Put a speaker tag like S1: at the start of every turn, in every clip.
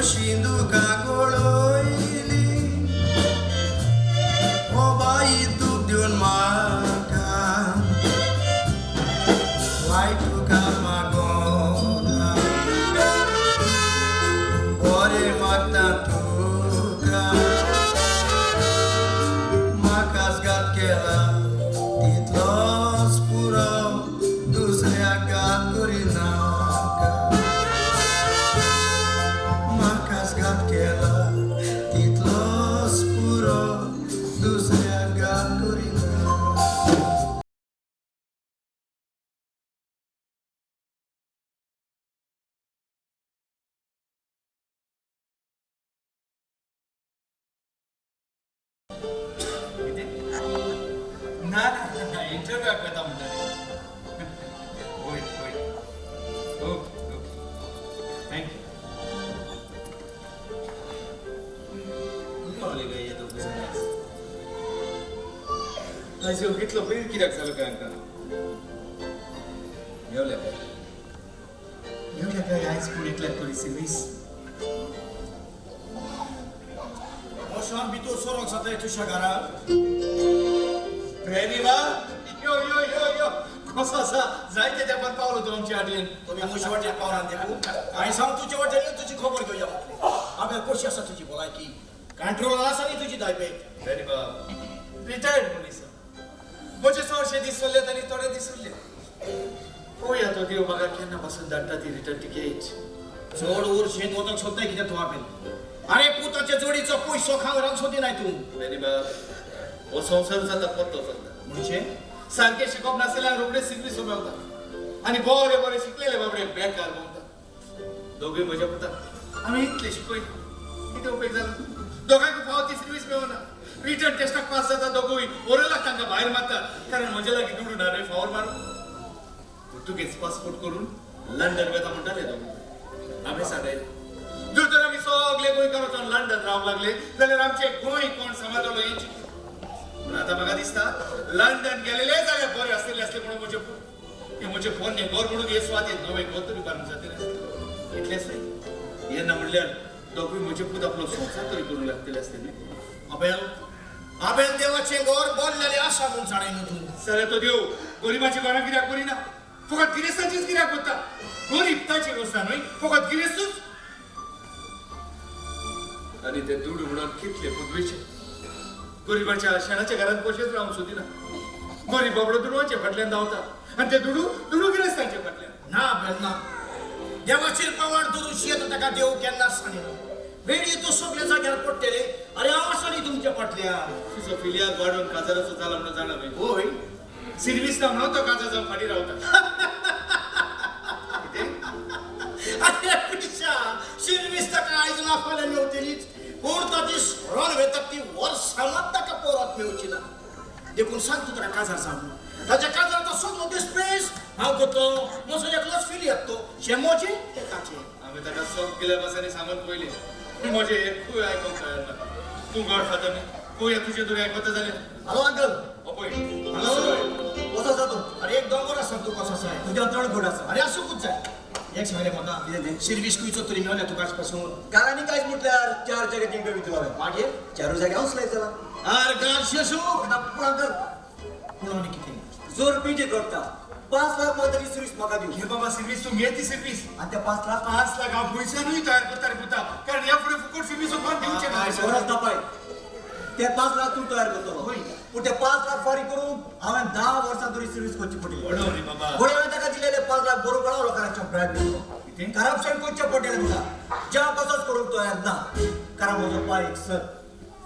S1: कशी दुकां गळयली O by दूख दिवन म्हाका वायट तुका मागोना बरें मागता तुका म्हाकाच घात केला तितलोच पुरो दुसऱ्याक घात करिनाका म्हाकाच घात केला तितलोच पुरो दुसऱ्याक घात करिनाका.
S2: ना ना ना, इंटरव्यूआक वता म्हणटा रे. वयर वयर. Okay okay, thank you. पावले काय हे दोग जाण आयज? आयज ह्यो कितलो वेळ कित्याक जालो काय हांकां? मेवल्या काय, मेवल्या काय आयज पूण एकल्याक तरी सिर्वीस?
S3: मोशान भितर सरोंक जाता तुज्या घरात.
S2: बेनी बा, यो यो यो यो, कसो आसा? जायते तेंपान पावलो तूं आमच्या हाटयेन.
S3: तुमी म्हजे वाटेन पावना देखून हांवें सांग तुजे वाटेन येवन तुजी खबर घेवया म्हटलें. हांवें कशी आसा तुजी भलायकी? कंट्रोलान आसा न्ही तुजी दायबेट?
S2: बेनी बाब, रिटायर्ड मनीस हांव. म्हजे चडशे दीस उरल्यात आनी थोडे दीस उरले. पळोवया तो देव म्हाका केन्ना पासून धाडटा ती रिटर्न टिकेट.
S3: चड वर्स शेत वचोंक सोदताय कितें तूं आपेल? आरे, पुताच्या जोडीचो पयसो खावंक रावंक सोदिनाय तूं.
S2: बेनी बाब, हो संवसारूच आतां परतो चलता.
S3: म्हणजे?
S2: सारकें शिकप नासल्यार रोखडे सिर्वीस मेवता आनी बरे बरे शिकलेले बाबडे बेकार भोंवता. दोगूय म्हज्या पुता आमी इतले शिकयले, कितें उपेग जालो? दोगांयकूय फावो ती सिर्वीस मेळना. रिटर्न टेस्टाक पास जाता दोगूय, ओरलाक तांकां भायर मारतात, कारण म्हज्या लागीं दुडू ना रे फावर मारून. पुर्तुगेज पासपोर्ट करून लंडन वता म्हणटाले दोगूय. आमी सांगले, जर तर आमी सगळे गोंयकार वचून लंडन रावंक लागले जाल्यार आमचे गोंय कोण सांबाळटलो हें चिंतून. पूण आतां म्हाका दिसता लंडन गेलेले जाल्यार बरे आसतले आसले म्हणून. म्हजे हे म्हजे पोन्ने घर म्हणून हे सुवातेर नवें घर तरी बांदूंक जातलें आसलें. इतलेंच न्हय, हे ना म्हणल्यार दोगूय म्हजे पूत आपलो संवसार तरी करूंक लागतले आसले न्हय.
S3: आबेल, आबेल, देवाचें घर बोल्लेलें आसा म्हूण जाणाय न्हू तूं?
S2: जाल्यार तो देव गरिबाची घरां कित्याक करिना? फकत गिरेस्ताचीच कित्याक करता? गरीब ताचेर वचना न्हय, फकत गिरेस्तूच. आनी ते दुडू म्हणून कितले पदवेचे गरिबाच्या शेणाच्या घरांत कशेंच रावंक सोदिना. गरीब बाबडो दुडवांचे फाटल्यान धांवता आनी ते दुडू दुडू गिरेस्तांचे फाटल्यान.
S3: ना आबेल, ना. देवाचेर पावार धरून शेत ताका देव केन्नाच सांगिना. वेळी तूं सगळे जाग्यार पडटले. अरे, हांव आसा न्ही तुमच्या फाटल्यान.
S2: तुजो फिलियाद वाडोवन काजाराचो जाला म्हणून जाणा न्हय?
S3: होय.
S2: सिर्वीस ना म्हणून तो काजार जावन फाटीं रावता. कितें?
S3: अरे पिशा, शिरवीस ताका आयज ना फाल्यां मेवतलीच, पूण ताची सोडोन वेता ती वर्सां मात ताका परत मेवची ना. देखून सांग तूं ताका काजार जावं. ताच्या काजाराचो सगलो डिस्प्लेस हांव करतलो. म्हजो एकलोच फिलियाद तो, शें म्हजें तें ताचें.
S2: हांवें ताका सगल्या भासांनी सांगून पळयलें, म्हजें एकूय आयकोंक तयार ना. तूं गॉड फादर न्ही? पळोवया तुजें तरी आयकता जाल्यार.
S4: Hello uncle.
S2: पळय.
S3: हॅलो.
S4: कसो आसा तूं?
S3: अरे, एक दोंगर आसा, तूं कसो आसा?
S4: तुज्या चड गोड आसा.
S3: अरे, आसूंकूच जाय. एक सांगलें म्हाका.
S4: कितें तें?
S3: सिर्वीस खंयचो तरी मेवल्या तुका आयज पासून?
S4: काल आनी कांयच म्हटल्यार चार जाग्यार इंटरव्यू दिलो हांवें.
S3: मागीर?
S4: चारूय जाग्यार हांव सिलेक्ट जाला.
S3: आर गार्शियसू.
S4: पूण अंकल.
S3: पूण आनी कितें?
S4: जोर पीजे करता, 5 लाख मात तरी सर्वीस म्हाका दिव.
S2: घे बाबा सर्वीस, तूं घे ती सर्वीस.
S4: आनी ते 5 लाख?
S2: 5 लाख हांव पयशानूय तयार करता रे पुता, कारण ह्या फुडें फुकट सर्वीस कोण दिवचें ना.
S4: गरज ना पाय, ते 5 लाख तूं तयार करतलो. पूण ते 5 लाख फारीक करून हांवें 10 वर्सां तरी सर्वीस करची पडटली.
S2: व्हडो रे बाबा.
S4: फुडें हांवें ताका दिलेले 5 लाख बरोबर हांव लोकांच्या ब्रायब दिलो.
S2: कितें?
S4: करप्शन करचें पडटलें तुका. ज्या कसोच करूंक तयार ना, कारण म्हजो पाय एक सर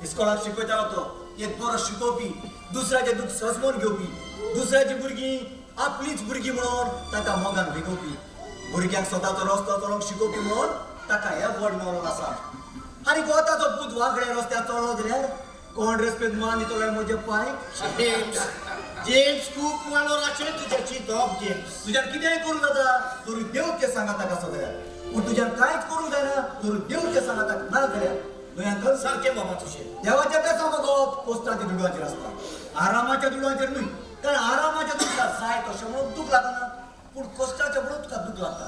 S4: इस्कॉलाक शिकयतालो. तो एक बरो शिकोवपी, दुसऱ्याचें दूख सजमोन घेवपी, दुसऱ्याची भुरगीं आपलीच भुरगीं म्हणून ताका मोगान रिगोवपी, भुरग्यांक स्वताचो रस्तो चलोवंक शिकोवपी म्हणून ताका एवॉर्ड मेळोन आसा. आनी गोताचो पूत वांकड्या रस्त्यार चलो जाल्यार कोण रेस्पेद मान दितलो म्हजे पाय?
S3: जेम्स, जेम्स, खूब वालोराचें तुजें चिंतप जेम्स.
S4: तुज्यान कितेंय करूंक जाता तरी देवचे सांगाताक आसत जाल्यार. पूण तुज्यान कांयच करूंक जायना तरी देवचे सांगाताक ना जाल्यार, न्हय अंकल?
S3: सारकें बाबा तुजें.
S4: देवाच्या बेसांव मगो पोस्टाच्या दुडवाचेर आसता, आरामाच्या दुडवाचेर न्हय. कारण आरामाच्या दुडवार जाय तशें म्हणून दूख लागना, पूण कश्टाच्या म्हणून तुका दूख लागता.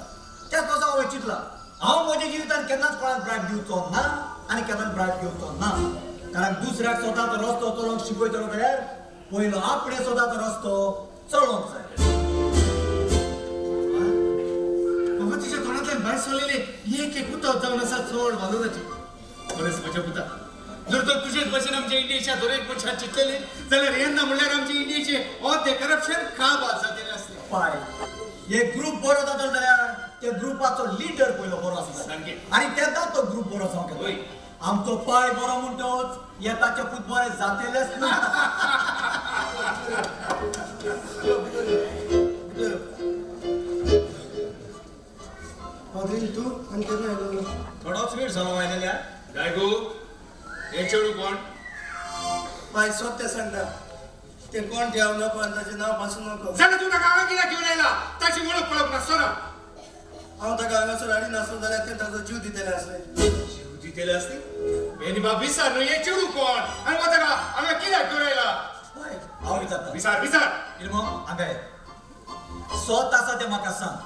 S4: त्याच पासून हांवें चिंतलां. हांव म्हज्या जिवितांत केन्नाच कोणाक ब्रायब दिवचो ना आनी केन्नाच ब्रायब घेवचो ना. कारण दुसऱ्याक स्वताचो रस्तो चलोवंक शिकयतलो जाल्यार पयलो आपणे स्वताचो रस्तो चलोवंक जाय.
S2: बाबा तुज्या तोंडांतल्यान भायर सरलेले एक एक उतर जावन आसा चड वालोराचे. खरेंच म्हज्या पुता, जर तर तुजेच भशेन आमच्या इंडियेच्या दरेक मनशान चिंतलेले जाल्यार येन्ना म्हणल्यार आमचे इंडियेचे अर्दे करप्शन काबार जातलें आसलें.
S4: पाय, एक ग्रुप बरो जातलो जाल्यार त्या ग्रुपाचो लिडर पयलो बरो आसूंक जाय आनी तेन्ना तो ग्रुप बरो जावंक येता. आमचो पाय बरो म्हणटोच हे ताचे पूत बरे जातलेच ना.
S1: पाद्रीन तूं आनी केन्ना आयलो?
S3: थोडोच वेळ जालो आयलेल्या.
S2: काय गो, हे चेडूं कोण?
S1: बाय सत्य सांगता, ते कोण ते हांव नको आनी ताचें नांव पासून नको.
S2: जाल्यार तूं ताका हांगा कित्याक घेवन आयला? ताची वळख पळोवंक नासतना.
S1: हांव ताका हांगासर हाडिनासलो जाल्यार ते ताचो जीव दितले आसले.
S2: जीव दितले आसले? बेनी बाब विचार न्हय, हे चेडूं कोण आनी हो ताका हांगा कित्याक घेवन आयला?
S4: पाय, हांव विचारता.
S2: विचार विचार.
S4: इल्मो हांगा ये. स्वत आसा तें म्हाका सांग.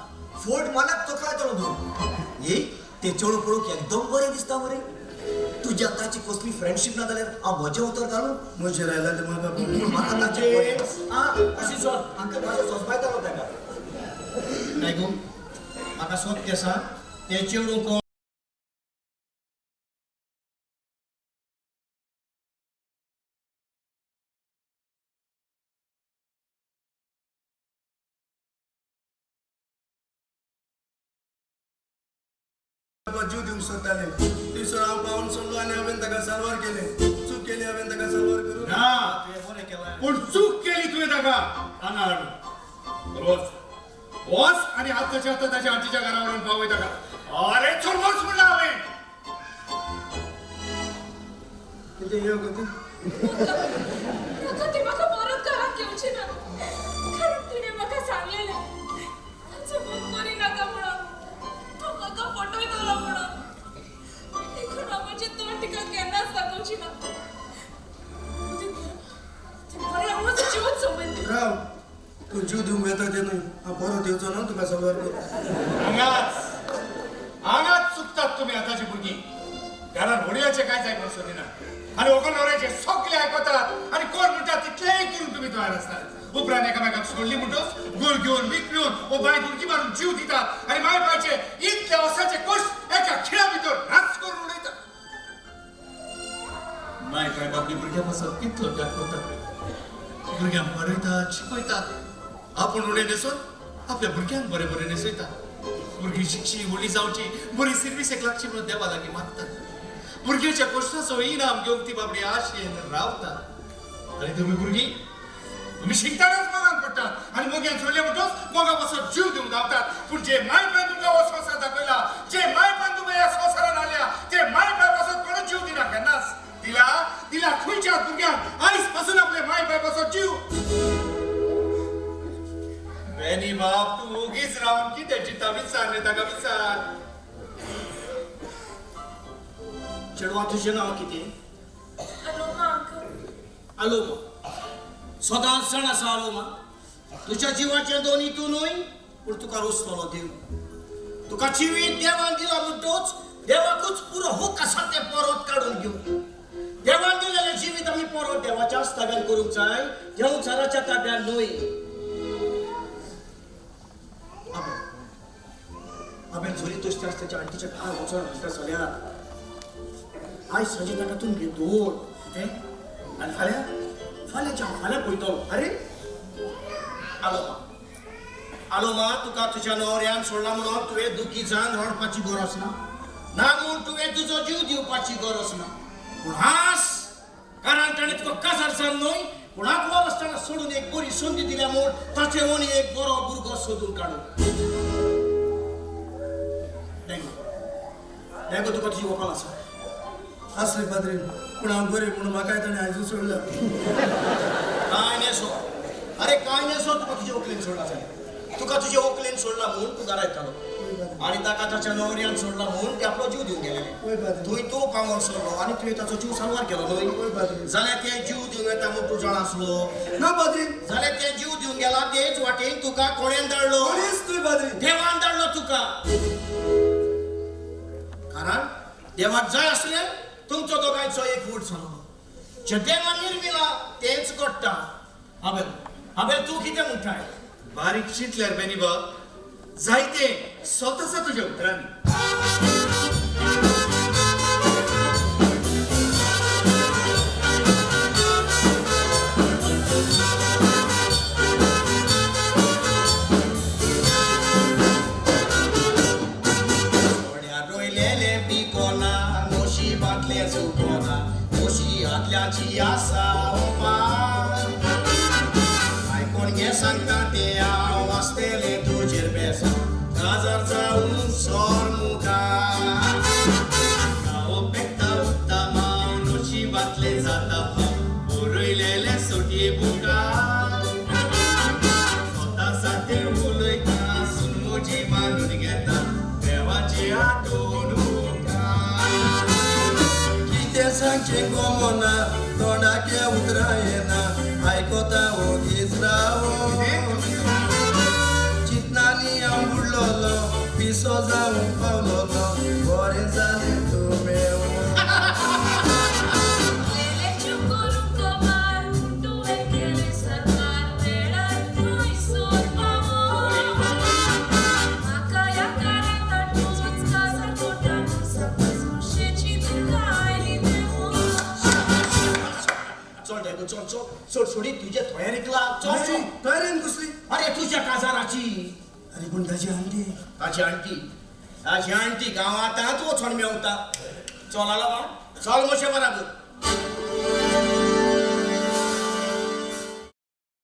S4: फोट मनाक चोखलायतलो तूं. ए ते चेडूं पळोवंक एकदम बरें दिसता मरे. तुज्या ताची कसली फ्रेंडशीप ना जाल्यार हांव म्हजें उतर घालूं?
S1: म्हजेर आयला तें म्हाका.
S4: म्हाका ताचें अशी सोद हांकां म्हाजो सोंसपायतालो ताका.
S3: काय गो, म्हाका सत्य सांग, तें चेडूं कोण?
S1: जीव दिवंक सोदताले. थंयसर हांव पावून सोडलो आनी हांवें ताका साल्वार केलें. चूक केली हांवें ताका साल्वार करून.
S2: ना,
S3: तुवें बरें केलां.
S2: पूण चूक केली तुवें ताका हांगा हाडून. वच वच आनी आत्ताच्या आत्ता ताच्या आजीच्या घरा व्हरून पावय ताका. अरे चल वच म्हणलें हांवें.
S1: कितें येवं गती?
S5: नाका, ती म्हाका परत घरात घेवची ना, कारण तिणें म्हाका सांगलेलें ताचो मोग करी नाका म्हणून, तो म्हाका फटयतलो म्हणून. देखून हांव म्हजें तोंड तिका केन्नाच दाखोवची ना. बरें, हांव म्हजो जीवच सोंपयन.
S1: राव, तूं जीव दिवंक येता ते न्हय, हांव परत येवचो ना तुका साल्वार करूं.
S2: हांगाच हांगाच चुकतात तुमी आतांची भुरगीं. घरान व्हडल्याचें कांयच आयकूंक सोदिना आनी व्हंकल न्हवऱ्याचें सगळें आयकतात आनी कोण म्हणटा तितलेंय करून तुमी तयार आसतात. उपरांत एकामेकाक सोडली म्हणटच गोल घेवन वीख पिवन ओ बांयत उडकी मारून जीव दितात आनी माय बापायचे इतल्या वर्साचे कश्ट एका खिणा भितर नाच करून उडयतात. माय बापाय आपल्या भुरग्यां पासत कितलो त्याग करतात. भुरग्यांक वाडयतात, शिकयतात, आपूण उणें न्हेसून आपल्या भुरग्यांक बरें बरें न्हेसयतात. भुरगीं शिकची, व्हडली जावची, बरी सर्विसेक लागची म्हणून देवा लागीं मागतात. भुरग्याच्या कश्टाचो इनाम घेवंक ती बाबडी आशेन रावता. आनी तुमी भुरगीं, तुमी शिकतानाच मोगान पडटात आनी मोग्यान सोडले म्हणटच मोगा पासत जीव दिवंक धांवतात. पूण जे माय बापायन तुमकां हो संवसार दाखयला, जे माय बापायन तुमकां ह्या संवसारान हाडल्या, ते माय बापाय पासत कोणूच जीव दिना केन्नाच. दिला दिला खंयच्या भुरग्यांक आयज पासून आपले माय बापाय पासत जीव? बेनी बाब, तूं ओगीच रावन कितें चिंता? विचार न्ही ताका, विचार.
S3: चेडवा, तुजें नांव कितें?
S5: अलोमा अंकल.
S3: आलोमा. सदांच जाण आसा आलोमा, तुज्या जिवाचें दोनी तूं न्हय, पूण तुका रोसतलो देव. तुका जिवीत देवान दिला म्हणटोच देवाकूच पुरो हूक आसा तें परत काडून घेवंक. देवान दिलेलें जिवीत आमी परत देवाच्याच ताब्यान करूंक जाय, देवचाराच्या ताब्यान न्हय. हांवें जरी तशें आसा ताच्या आंटीच्या घरा वचोन म्हणटा जाल्यार आयज सांजे ताका तुमगेर दवर. कितें? आनी फाल्यां फाल्यांच्या हांव फाल्यां पळयतलो. अरे आलोमा, आलोमा, तुका तुज्या न्हवऱ्यान सोडला म्हणून तुवें दुखी जावन रडपाची गरज ना, ना म्हूण तुवें तुजो जीव दिवपाची गरज ना. पूण हांस, कारण ताणें तुका काजार जावन न्हय, पूण आंकवार आसतना सोडून एक बरी संदी दिल्या म्हूण ताचे वणी एक बरो भुरगो सोदून काडून. डेंगो, डेंगो, तुका तुजी व्हंकल आसा?
S1: आसली पाद्रीन, पूण हांव गरीब म्हणून म्हाकाय ताणें आयजूच सोडला.
S3: कांय न्हेसो, अरे कांय न्हेसो, तुका तुजे व्हंकलेन सोडला जाल्यार, तुका तुजे व्हंकलेन सोडला म्हूण तूं घरा येतालो आनी ताका ताच्या न्हवऱ्यान सोडला म्हूण ते आपलो जीव दिवंक गेलेले.
S1: वय पाद्रीन.
S3: थंय तूं पावोन सोडलो आनी तुवें ताचो जीव साल्वार केलो न्हय?
S1: वय पाद्रीन.
S3: जाल्यार ते जीव दिवंक येता म्हूण तूं जाणा आसलो?
S1: ना पाद्रीन.
S3: जाल्यार ते जीव दिवंक गेला तेच वाटेन तुका कोणेन धाडलो?
S1: कोणीच न्हय पाद्रीन.
S3: देवान धाडलो तुका. देवाक जाय आसलें तुमचो दोगांयचो एक वोट जालो. जे देवान निर्मिला तेंच घडटा. हाबेल, हाबेल, तूं कितें म्हणटाय?
S2: बारीक चिंतल्यार बेनी बाब, जायते स्वत आसा तुज्या उतरांनी.
S3: थोड्या रोयलेले पिकोना, नशिबांतलें चुकोना, नशिबांतल्याची आसा ओपार. आयकोन घे सांगता तें हांव, आसतलें तुजेर बेसांव, काजार जावन सोर मुखार.
S2: गांव पेकता उत्ता माव, नशिबांतलें जाता फाव, बरयलेलें सोटये बुकार. स्वता सातें उलयता, सून म्हजी मानून घेता, देवाची आठवण उपकार.
S1: कितें सांगचें गोमोना, तोंडाक उतरां येना, आयकोता ओगीच रावो. चिंतनांनी हांव बुडलोलो, पिसो जावंक पावलोलो, बरें जालें तूं मेवो.
S5: लेले चुकून कमाल, तुवें केलें सरकार, वेळार थंय सोद पावो. म्हाका ह्या कारांत तूंच काजार कोटा, सपस खुशेची तुका आयली देवो.
S3: चल डायगो, चल चल, सोड सोडी तुजे तयारीक लाग, चल चल.
S1: तयारेन कसली?
S3: अरे तुज्या काजाराची.
S1: अरे पूण ताजी आंटी.
S3: ताची आंटी, ताची आंटी गांवांत वचोन मेवता. चल आला बा, चल म्हजे बराबर.